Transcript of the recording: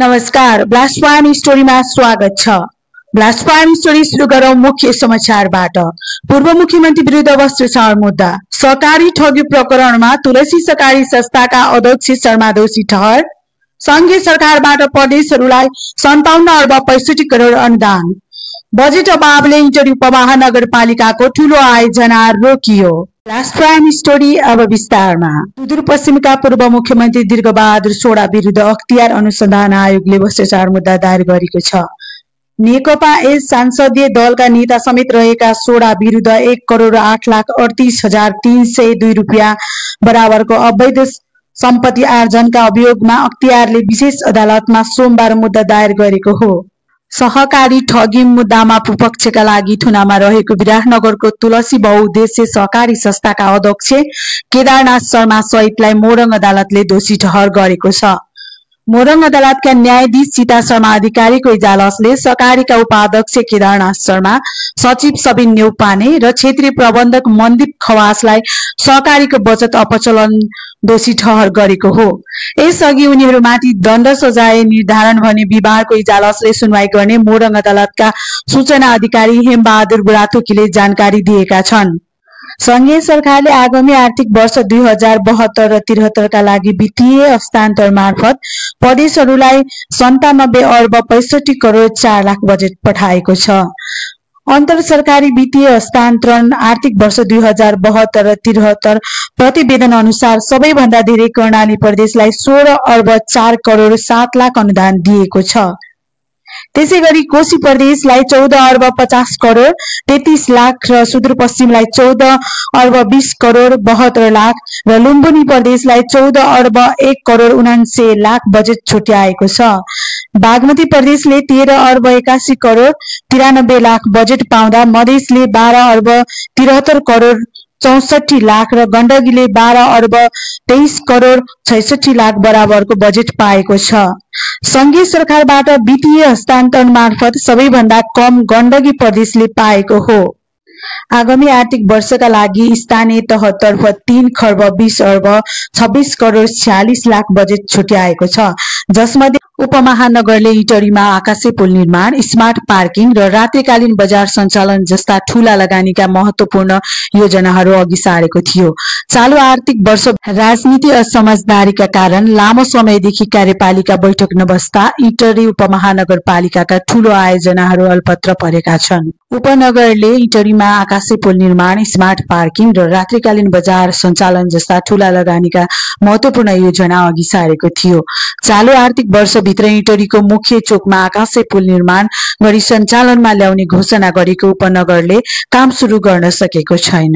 नमस्कार, blast prime स्टोरीमा स्वागत छ। ब्लास्ट प्राइम स्टोरी सुरु गरौं मुख्य समाचारबाट। पूर्व मुख्यमन्त्री विरुद्ध भ्रष्टाचार मुद्दा। सहकारी ठगी प्रकरणमा तुलसी सहकारी संस्थाका अध्यक्ष शर्मा दोषी ठहर। संघीय सरकारबाट प्रदेशहरूलाई 57 अर्ब 65 करोड अनुदान। बजेट अभावले इटरी उपमहानगरपालिकाको ठूलो आयोजना रोकियो। ब्लास्ट प्राइम स्टोरी अब विस्तारमा। सुदूरपश्चिमका पूर्व मुख्यमन्त्री दीर्घबहादुर सोडा विरुद्ध अख्तियार अनुसन्धान आयोगले भ्रष्टाचार मुद्दा दायर गरेको छ। नेकपा एस संसदीय दलका नेता समेत रहेका सोडा विरुद्ध 1,08,38,302 रुपियाँ बराबरको अवैध सम्पत्ति आर्जनका अभियोगमा अख्तियारले विशेष अदालतमा सोमबार मुद्दा दायर गरेको हो। सहकारी ठगी मुद्दामा विपक्षका लागि थुनामा रहेको विराटनगरको तुलसी बहुउद्देश्य सहकारी संस्थाका अध्यक्ष केदारनाथ शर्मा सहितलाई मोरङ अदालतले दोषी ठहर गरेको छ। मोरङ अदालतका न्यायाधीश सीता शर्मा अधिकारीको इजलासले सहकारीका उपाध्यक्ष केदारनाथ शर्मा, सचिव सबिन न्यौपाने र क्षेत्रीय प्रबन्धक मनदीप खवासलाई सहकारीको बचत अपचलन दोषी ठहर गरेको हो। यसअघि उनीहरूमाथि दण्ड सजाय निर्धारण भने बिमारको इजलासले सुनवाई गर्ने मोरङ अदालतका सूचना अधिकारी हेमबहादुर बुढाथोकीले जानकारी दिएका छन्। संघीय सरकारले आगामी आर्थिक वर्ष 2072 र 73 का लागि वित्तीय हस्तान्तरण मार्फत प्रदेशहरूलाई 97 अर्ब 65 करोड 4 लाख बजेट पठाएको छ। अन्तर सरकारी वित्तीय हस्तान्तरण आर्थिक वर्ष 2072 र 73 प्रतिवेदन अनुसार सबैभन्दा धेरै कर्णाली प्रदेशलाई 16 अर्ब 4 करोड 7 लाख अनुदान दिएको छ। त्यसैगरी कोशी प्रदेशलाई 14 अर्ब 50 करोड 33 लाख र सुदूरपश्चिमलाई 14 अर्ब 20 करोड 72 लाख र लुम्बिनी प्रदेशलाई 14 अर्ब 1 करोड 79 लाख बजेट छुट्याएको छ। बागमती प्रदेशले 13 अर्ब 81 करोड 93 लाख बजेट पाउँदा मधेसले 12 अर्ब 73 करोड 64 लाख र गण्डकीले 12 अर्ब 23 करोड 66 लाख बराबरको बजेट पाएको छ। संघीय सरकारबाट वित्तीय हस्तान्तरण मार्फत सबैभन्दा कम गण्डकी प्रदेशले पाएको हो। आगामी आर्थिक वर्षका लागि स्थानीय तहतर्फ 3 खर्ब 20 अर्ब 26 करोड 46 लाख बजेट छुट्याएको छ, जसमध्ये उपमहानगरले इटरीमा आकाशे पुल निर्माण, स्मार्ट पार्किङ र रात्रिकालीन बजार सञ्चालन जस्ता ठूला लगानीका महत्वपूर्ण योजनाहरू अघि सारेको थियो। चालु आर्थिक वर्ष राजनीति असमझदारीका कारण लामो समयदेखि कार्यपालिका बैठक नबस्दा इटरी उपमहानगरपालिकाका ठूलो आयोजनाहरू अल्पत्र परेका छन्। उपनगरले इटरीमा आकाशे पुल निर्माण, स्मार्ट पार्किङ र रात्रिकालीन बजार सञ्चालन जस्ता ठूला लगानीका महत्वपूर्ण योजना अघि सारेको थियो। चालु आर्थिक वर्षभित्र इटरीको मुख्य चोकमा आकाशे पुल निर्माण गरी सञ्चालनमा ल्याउने घोषणा गरेको उपनगरले काम सुरु गर्न सकेको छैन।